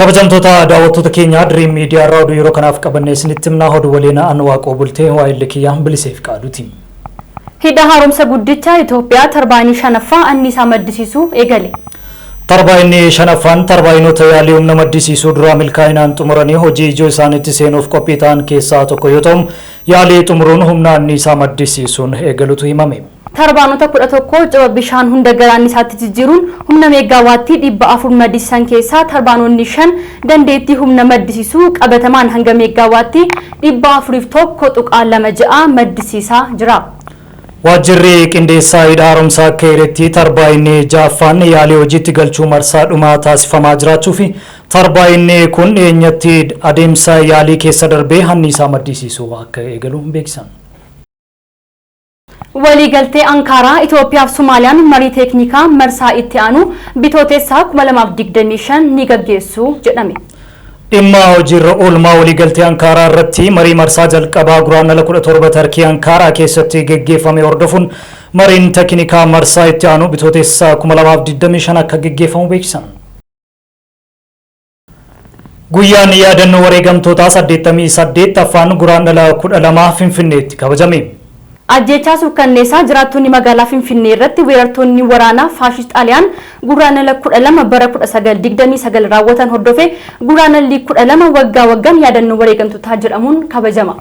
Kabajamtoota daawwattoota keenya Dream Media irraa oduu yeroo kanaaf qabannee isinitti himna. Oduu waliin an Waaqoo Bultee, waa'illi kiyya Biliseef Qaaduti. Hidha Haaromsa Guddicha Itoophiyaa tarbaayinii shanaffaa anniisaa maddisiisuu eegale. Tarbaayinii shanaffaan tarbaayinoota yaalii humna maddisiisuu duraa milkaa'inaan xumuranii hojii ijoo isaaniitti seenuuf qophii ta'an keessaa tokko yoo ta'u, yaalii xumuruun humna anniisaa maddisiisuun eegalutu himame. Tarbaanota 11 coba bishaan hunda gara anniisaatti jijjiiruun humna meeggaawaattii 400 maddisiisan keessaa tarbaanonni 5 dandeettii humna maddisiisuu qabatamaan hanga meeggaawaattii 401.26 maddisiisaa jira. Waajjirri qindeessaa hidha haaromsaa akka eeretti, tarbaayinni ja'affaan yaalii hojiitti galchuu marsaa dhumaa taasifamaa jiraachuu fi tarbaayinni kun dhiyeenyatti adeemsa yaalii keessa darbee anniisaa maddisiisuu akka eegalu beeksisan. Waliigaltee Ankaaraa Itoophiyaa fi Somaaliyaan marii teeknikaa marsaa itti aanu Bitootessaa 2025 ni gaggeessu jedhame. Dhimma hojiirra oolmaa waliigaltee Ankaaraa irratti marii marsaa jalqabaa Guraandhala 17 Tarkii Ankaaraa keessatti geggeeffame hordofuun, mariin teeknikaa marsaa itti aanu Bitootessa 2025 akka geggeeffamu beeksisan. Guyyaan yaadannoo wareegamtootaa 88ffaan Guraandhala 12 Finfinneetti kabajame. Ajjeechaa suukkanneessaa jiraattonni magaalaa Finfinnee irratti weerartoonni waraanaa Faashist Xaaliyaan Guraandhala 12 bara 1929 raawwatan hordofee, Guraandhalli 12 waggaa waggaan yaadannoo wareegamtootaa jedhamuun kabajama.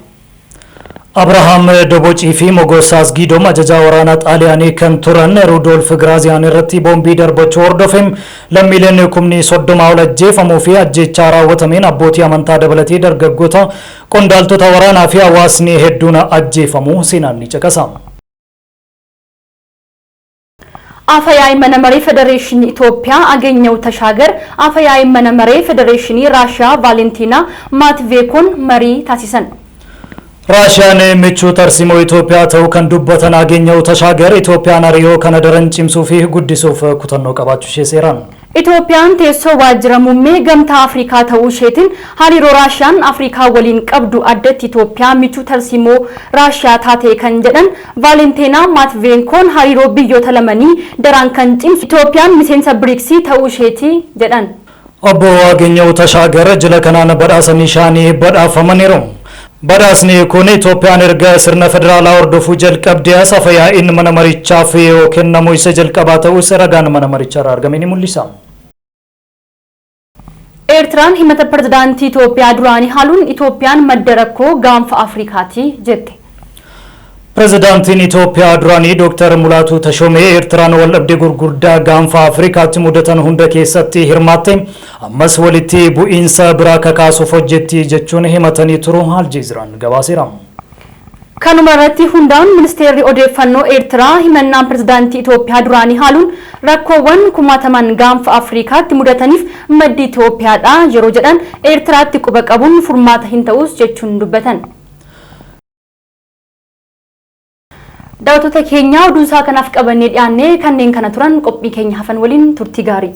Abrahaam Dobocii fi Mogos Asgidoom ajajaa waraanaa Xaaliyaanii kan turan Rudolf Giraaziyaan irratti boombii darbachuu hordofee lammiileen kumni 30 ol ajjeefamuu fi ajjeechaa raawwatameen abbootii amantaa dabalatee dargaggoota, qondaaltota waraanaa fi hawaasni hedduun ajjeefamuu seenaan ni caqasa. Afa-yaa'ii Mana Maree Federeeshinii Itoophiyaa Agenyawu Tashaagar Afa-yaa'ii Mana Maree Federeeshinii Raashiyaa Vaalentiinaa Maatveekoon marii taasisan. Raashiyaan michuu tarsiimoo Itoophiyaa ta'uu kan dubbatan Agenyawu Tashaagar, Itoophiyaan hariiroo kana daran cimsuu fi guddisuuf kutannoo qabaachuu ishee seeraan. Itoophiyaan teessoo waajjira muummee Gamtaa Afrikaa ta'uu isheetiin hariiroo Raashiyaan Afrikaa waliin qabdu addatti Itoophiyaa michuu tarsiimoo Raashiyaa taate kan jedhan Vaalenteenaa Maatveenkoon, hariiroo biyyoota lamanii daraan kan cimsu Itoophiyaan miseensa Biriiksii ta'uu isheeti jedhan. Obbo Agenyawu Tashaagar jila kanaan badhaasa nishaanii badhaafamaniiru. Badhaasni kun Itoophiyaan erga sirna federaalaa hordofuu jalqabdee as afa-yaa'iin mana marichaaf yoo kennamu isa jalqabaa ta'us ragaan mana marichaa argame ni mul'isa. Eertiraan himata pirezidaantii Itoophiyaa duraanii haaluun Itoophiyaan madda rakkoo gaanfa Afrikaati jette. Pirezidaantiin Itoophiyaa duraanii Dr. Mulaatuu Tashomee Eertiraan waldhabdee gurguddaa gaanfa Afrikaatti mudatan hunda keessatti hirmaatte, ammas walitti bu'iinsa biraa kakaasuuf hojjetti jechuun himatanii turu Aljeeziraan gabaaseera. Kanuma irratti hundaa'uun ministeerri odeeffannoo Eertiraa himannaan pirezidaantii Itoophiyaa duraanii haaluun rakkoowwan kumaataman gaanfa Afrikaatti mudataniif maddi Itoophiyaadha yeroo jedhan Eertiraatti quba qabuun furmaata hin ta'us jechuun dubbatan. Daawwattoota keenya, oduu isaa kanaaf qabannee dhiyaannee kanneen kana turan. Qophii keenya hafan waliin turtii gaarii.